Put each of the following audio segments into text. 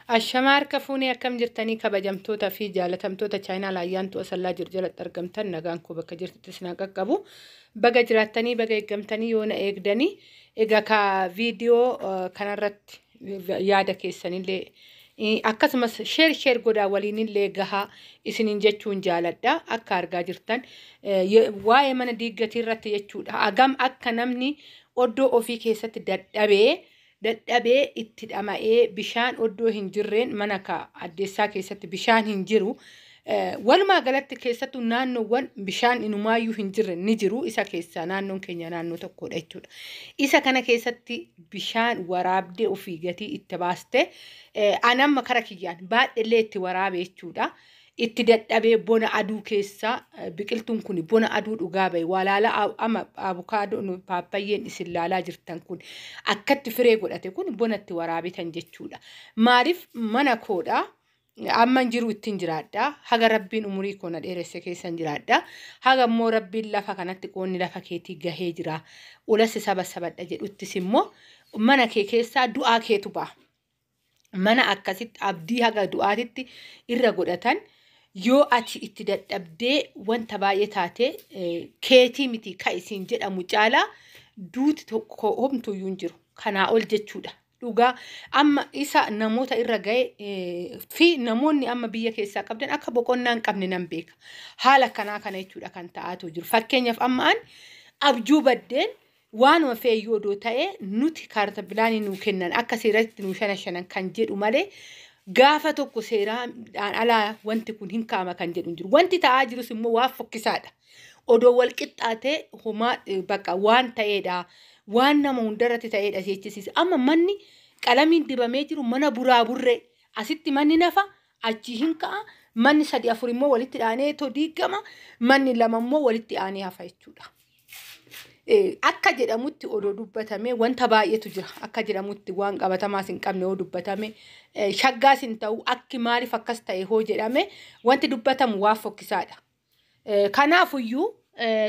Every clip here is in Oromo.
Ashamaa harka fuunee akkam jirtanii kabajamtoota fi jaalatamtoota chaayinaa Ayyaantuu Asallaa jiru jalatti argamtan nagaan koo bakka jirtutti isin haa qaqqabu. Baga jiraattanii baga eeggamtanii yoo na eegdanii egaa ka viidiyoo kanarratti yaada keessanillee akkasumas share share godhaa waliinillee gahaa isiniin jechuun jaaladha. Akka argaa jirtan waa'ee mana diiggatii irratti jechuudha. Hagam akka namni oddoo ofii keessatti dadhabee itti dhama'ee bishaan oddoo hin jirreen mana ka addeessaa keessatti bishaan hin jiru. Walumaa galatti keessattuu naannoowwan bishaan inumaayyuu hin jirre ni jiru. Isa keessaa naannoon keenya naannoo tokkodha jechuudha. Isa kana keessatti bishaan waraabdee ofii gatii itti baaste anamma kara kiyyaan baadhellee itti waraabe jechuudha. Itti dadhabee bona aduu keessa biqiltuun kun bona aduu dhugaa bahe walaala amma abukaadoo paappayyeen isin laalaa jirtan kun akkatti firee godhate kun bona itti waraabetan jechuudha. Maaliif mana koodha. Amman jiru ittiin jiraadha. Haga Rabbiin umurii koo na dheeresse keessan jiraadha. Haga immoo Rabbiin lafa kanatti qoonni lafa keetii gahee jira. Ulasi saba sabadha jedhuttis immoo mana kee keessaa du'aa keetu ba'a. Mana akkasitti abdii haga du'aatitti irra godhatan yoo ati itti dadhabdee wanta baay'ee taate keetii miti ka isiin jedhamu caalaa duuti tokko homtuyyuu hin jiru. Kanaa ol jechuudha. Dhugaa amma isa namoota irra ga'e fi namoonni amma biyya keessaa qabdan akka boqonnaa hin qabne nan beeka. Haala kanaa kana jechuudha kan ta'aatu jiru. Fakkeenyaaf amma an abjuu baddeen waanuma feeyyuu odoo ta'e nuti kaarta bilaanii nuu kennan akka seeratti nuu shana shanan kan jedhu malee gaafa tokko seeraan alaa wanti kun hin kaa'ama kan jedhu hin jiru. Wanti ta'aa jirus immoo waan fokkisaadha. Odoo wal qixxaatee homaa bakka waan ta'eedha. Waan nama hundarratti ta'eedha jechisiisa. Amma manni qalamiin dibamee jiru mana buraaburree asitti manni nafa achii hin ka'a. Manni 3-4 immoo walitti aanee too diigama. Manni 2 immoo walitti aanee hafa jechuudha. Akka jedhamutti odoo dubbatame wanta baay'eetu jira. Akka jedhamutti waan qabatamaas hin qabne yoo dubbatame shaggaas hin ta'u akki maaliif akkas ta'e hoo jedhame wanti dubbatamu waan fokkisaadha. Kanaafuyyuu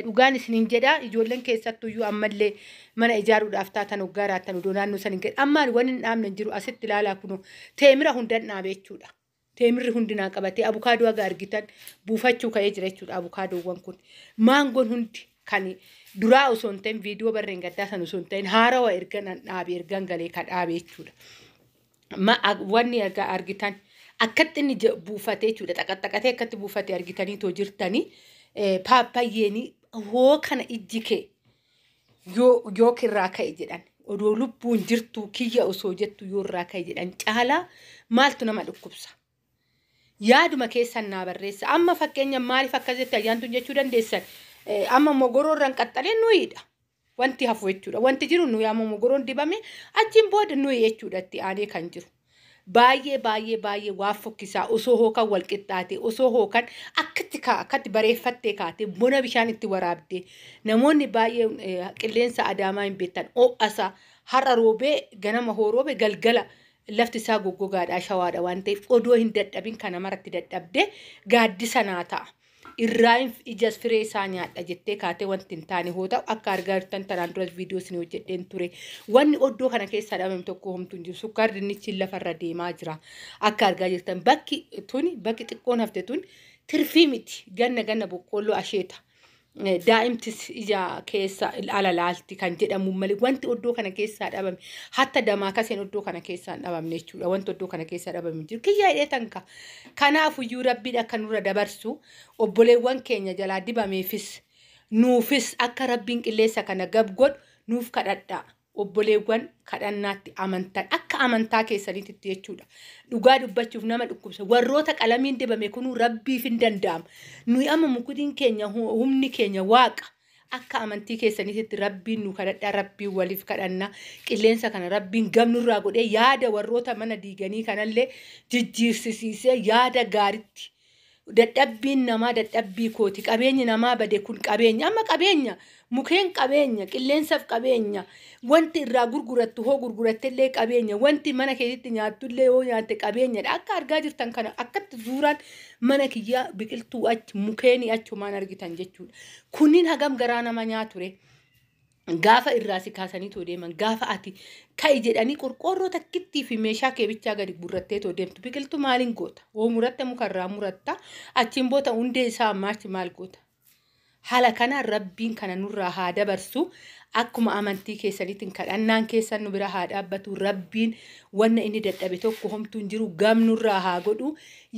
dhugaan isiniin jedha ijoolleen keessattuyyuu ammallee mana ijaaruudhaaf taatan hoggaa raattan odoo naannoo san hin ga'in. Ammaan wanni hin dhaabne hin jiru asitti ilaalaa kunoo teemira hundan dhaabe jechuudha. Teemirri hundi naa qabatee abukaadoo haga argitan buufachuu ka'ee jira jechuudha abukaadoowwan kun. Maangoon hundi kan duraa osoo hin ta'in viidiyoo barreen gaddaa san osoo hin ta'in haarawa ergan an dhaabe ergan galee ka dhaabe jechuudha. Wanni argitan akkatti inni buufatee jechuudha xaqaxaqatee akkatti buufatee argitanii too jirtanii paappayyeeni hoo kana ijji kee yoo kirraa ka'e jedhan odoo lubbuun jirtu kiyya osoo jettu yoo irraa ka'e jedhan caalaa maaltu nama dhukkubsa. Yaaduma keessan naa barreessa. Amma fakkeenya maaliif akkas jette Ayyaantuun jechuu dandeessan. Amma mogoroo irraan qaxxalee nuyiidha. Wanti hafu jechuudha. Wanti jiru nuyi amma mogoroon dibame achiin booda nuyi jechuudha itti aanee kan jiru. Baay'ee baay'ee baay'ee waan fokkisaa osoo hookan wal qixxaate osoo hookan akkatti akkatti bareeffattee kaate bona bishaan itti waraabdee namoonni baay'ee qilleensa Adaamaa hin beektan ho'asa har'a roobee ganama hoo roobe galgala lafti isaa goggogaadha shawaadha waan ta'eef odoo hin dadhabin kana maratti dadhabdee gaaddisa naa ta'a. Irraa ijas firee isaa nyaadha jettee kaatee wanti hin taane hoo ta'u akka argaa jirtan tanaan duras viidiyoo isin hojjedheen ture. Wanni oddoo kana keessaa dhabame tokko homtuu hin jiru. Sukkaar dinnichi lafarra deemaa jira. Akka argaa jirtan bakki tuni bakki xiqqoon hafte tun tirfii miti. Ganna ganna boqqoolloo asheeta. Daa'imtis ija keessa ala laalti kan jedhamu malee wanti oddoo kana keessaa dhabame hatta damaa kaseen oddoo kana keessaa hin dhabamne jechuudha. Wanti oddoo kana keessaa dhabame jiru kiyyaa hidhee tanka. Kanaafuyyuu Rabbiin akka nurra dabarsu obboleewwan keenya jalaa dibameefis nuufis akka Rabbiin qilleensa kana gab godhu nuuf kadhadhaa. Obboleewwan kadhannaatti amantan akka amantaa keessaniitti jechuudha. Dhugaa dubbachuuf nama dhukkubsa. Warroota qalamiin dibame kunuu Rabbiif hin danda'amu. Nuyi amma mukutiin keenya humni keenya waaqa. Akka amantii keessaniitti Rabbiin nu kadhadhaa Rabbiin waliif kadhanna. Qilleensa kana Rabbiin gamnurraa godhee yaada warroota mana diiganii kanallee jijjiirsisiisee yaada gaariitti. Dadhabbiin namaa dadhabbii kooti. Qabeenyi namaa bade kun qabeenya. Amma qabeenya mukeen qabeenya qilleensaaf qabeenya. Wanti irraa gurgurattu hoo gurgurattellee qabeenya. Wanti mana keessatti nyaattullee hoo nyaatte qabeenyadha. Akka argaa jirtan kana akkatti suuraan mana kiyyaa biqiltuu achi mukeenii achumaan argitan jechuudha. Kunniin hagam garaa nama nyaature. Gaafa irraa si kaasanii too deeman, gaafa ati ka'i jedhanii qorqoorroo takkittii fi meeshaa kee bichaa gadi gurrattee too deemtu, biqiltuu maaliin goota? Woo muratte, mukarraa muratta, achiin booda hundee isaa ammaachi maal goota? Haala kanaan Rabbiin kana nurraa haa dabarsu. Akkuma amantii keessaniitiin kadhannaan keessan nu bira haa dhaabbatu. Rabbiin wanna inni dadhabe tokko homtuu hin jiru, gamnurraa haa godhu.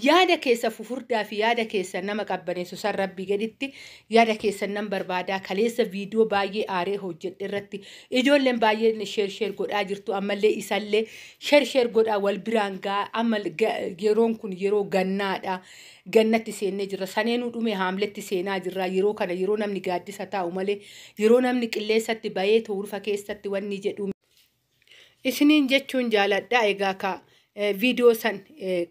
Yaada keessa fufurdaa fi yaada keessa nama qabbaneessu san Rabbii gaditti yaada keessan nan barbaadaa. Kaleessa viidiyoo baay'ee aaree hojjedhe irratti ijoolleen baay'een share share godhaa jirtu. Ammallee isallee share share godhaa, wal biraan gaa. Amma yeroon kun yeroo gannaadha. Gannatti seennee jirra. Saneenuu dhume, haamletti seenaa jirra. Yeroo kana yeroo namni gaaddisa taa'u malee yeroo namni qilleensatti bahee tuurufa keessatti wanni jedhu. Isiniin jechuun jaaladha. Egaa ka viidiyoo san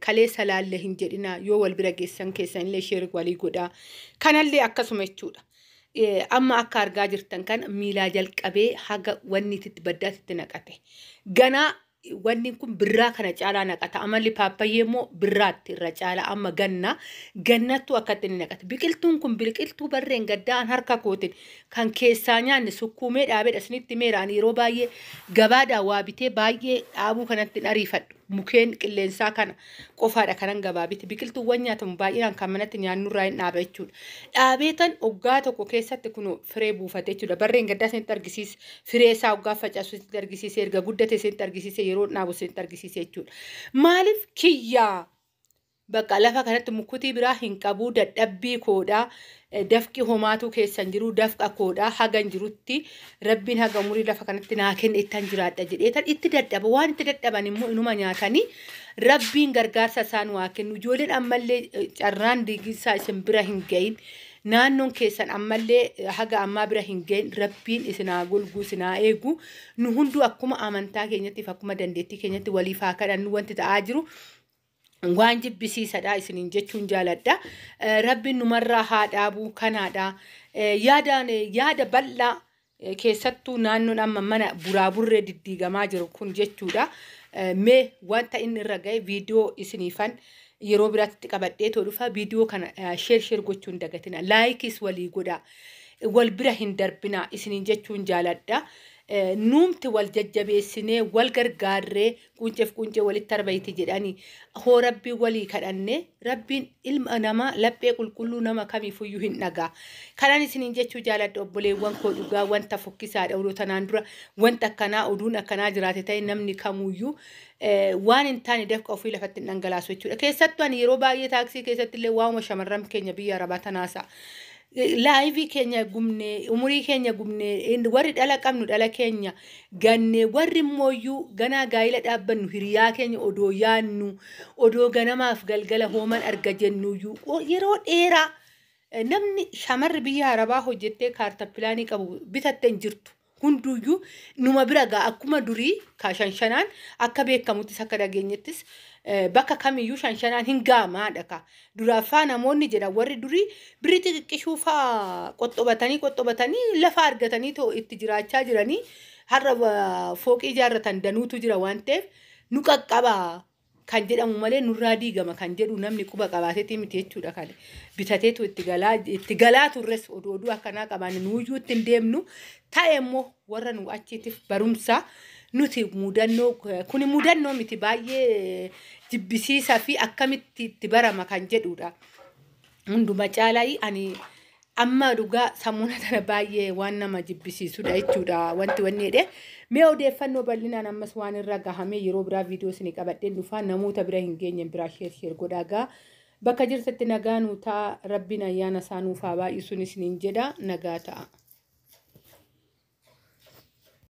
kaleessa laalle hin jedhina, yoo wal bira geessan keessan illee share walii godhaa. Kanallee akkasuma jechuudha. Amma akka argaa jirtan kana miilaa jalqabee haga wanni itti baddaatti naqate. Ganaa wanni kun birraa kana caalaa naqata. Amalli paappayyee immoo birraatti irra caalaa, amma ganna gannattu akkatti inni naqata. Biqiltuun kun biqiltuu barreen gaddaan harka kootiin kan keessaa nyaanne sukkuumee dhaabedha. Isinitti meera, ani yeroo baay'ee gabaadhaa waa bitee baay'ee dhaabuu kanatti hin ariifadhu. Mukeen qilleensaa kana qofaadha kanan gabaa bite. Biqiltuuwwan nyaatamu baay'inaan kan manatti nyaannurraa hin dhaaba jechuudha. Dhaabee tan waggaa tokko keessatti kun firee buufate jechuudha. Barreen gaddaa isinitti argisiise, firee isaa waggaa facaasu isinitti argisiise, erga guddate isinitti argisiise, yeroo dhaabu isinitti argisiise jechuudha. Maaliif kiyyaa? Bakka lafa kanatti mukutii biraa hin qabu, dadhabbii koodhaa, dafqi homaatu keessan jiru, dafqa koodhaa, hagan jirutti Rabbiin haga umurii lafa kanatti naa kenne ittan jiraadha jedhee tan itti dadhaba. Waan itti dadhaban immoo inuma nyaatanii, Rabbiin gargaarsa isaan waa kennu. Ijoolleen ammallee carraan diiginsaa isin bira hin gahin, naannoon keessan ammallee haga ammaa bira hin gahin, Rabbiin isin haa golguu, isin haa eegu. Nu hunduu akkuma amantaa keenyattiif akkuma dandeettii keenyatti waliif haa kadhannu. Wanti ta'aa jiru waan jibbisiisadha isiniin jechuun jaaladha. Rabbiin numarraa haa dhaabuu kanaadha. Yaadaan yaada bal'aa, keessattuu naannoon amma mana buraaburree diddiigamaa jiru kun jechuudha. Mee wanta inni irra ga'e viidiyoo isiniifan yeroo biraatti qabadhee too dhufa. Viidiyoo kana share share gochuun dagatina. Likeis walii godhaa. Wal bira hin darbina isiniin jechuun jaaladha. Nuumti wal jajjabeessinee wal gargaarree, quunceef quuncee walitti arbayti jedhanii, hoo Rabbiin walii kadhannee, Rabbiin ilma namaa laphee qulqulluu nama kamiifuyyuu hin dhagaa. Kanan isiniin jechuu jaaladha, obboleewwan koo, dhugaa wanta fokkisaadha. Oduu tanaan dura wanta akkanaa oduun akkanaa jiraate ta'e, namni kamuyyuu waan hin taane dafqa ofii lafatti hin dhangalaasu jechuudha. Keessattuu ani yeroo baay'ee taaksii keessatti illee waa'uma shamarran keenya biyya Arabaa tanaasaa. Lifeii keenya gubnee, umurii keenya gubnee, warri dhala qabnu dhala keenya ganne, warri immooyyuu ganaa gaa'ila dhaabbannu hiriyaa keenya odoo yaannu, odoo ganamaaf galgala hooman arga jennuyyuu, yeroo dheeraa namni shamarri biyya Arabaa hojjettee kaarta pilaanii qabu bitatte hin jirtu. Hunduyyuu numa bira gaa. Akkuma durii ka shanshanaan akka beekamuttis akka dhageenyettis bakka kamiyyuu shanshanaan hin gaamaadha ka. Duraaffaa namoonni jedhan, warri durii birri xixiqqishuu fa'aa qoxxobatanii qoxxobatanii lafa argatanii itti jiraachaa jiranii, har'a fooqii ijaarratan danuutu jira waan ta'eef, nu qaqqabaa kan jedhamu malee nurraa diigama kan jedhu namni quba qabaateeti miti jechuudha. Kan bitateetu itti galaa turres oduu oduu akkanaa qabaanne nuuyyuu ittiin deemnu ta'e immoo warra nu achiitiif barumsa. Nuti mudannoo kuni mudannoo miti, baay'ee jibbisiisaa fi akkamitti itti barama kan jedhudha. Hunduma caalaa ani amma dhugaa sammuuna tana baay'ee waan nama jibbisiisudha jechuudha wanti wanni jedhe. Mee odeeffannoo bal'inaan ammas waan irra gahamee yeroo biraa viidiyoo isinii qabadheen dhufaa. Namoota bira hin geenye biraa share share godhaa gaa. Bakka jirtatti nagaa nuu ta'a. Rabbiin ayyaana isaa nuuf haa baay'isuun isiniin jedha, nagaa ta'a.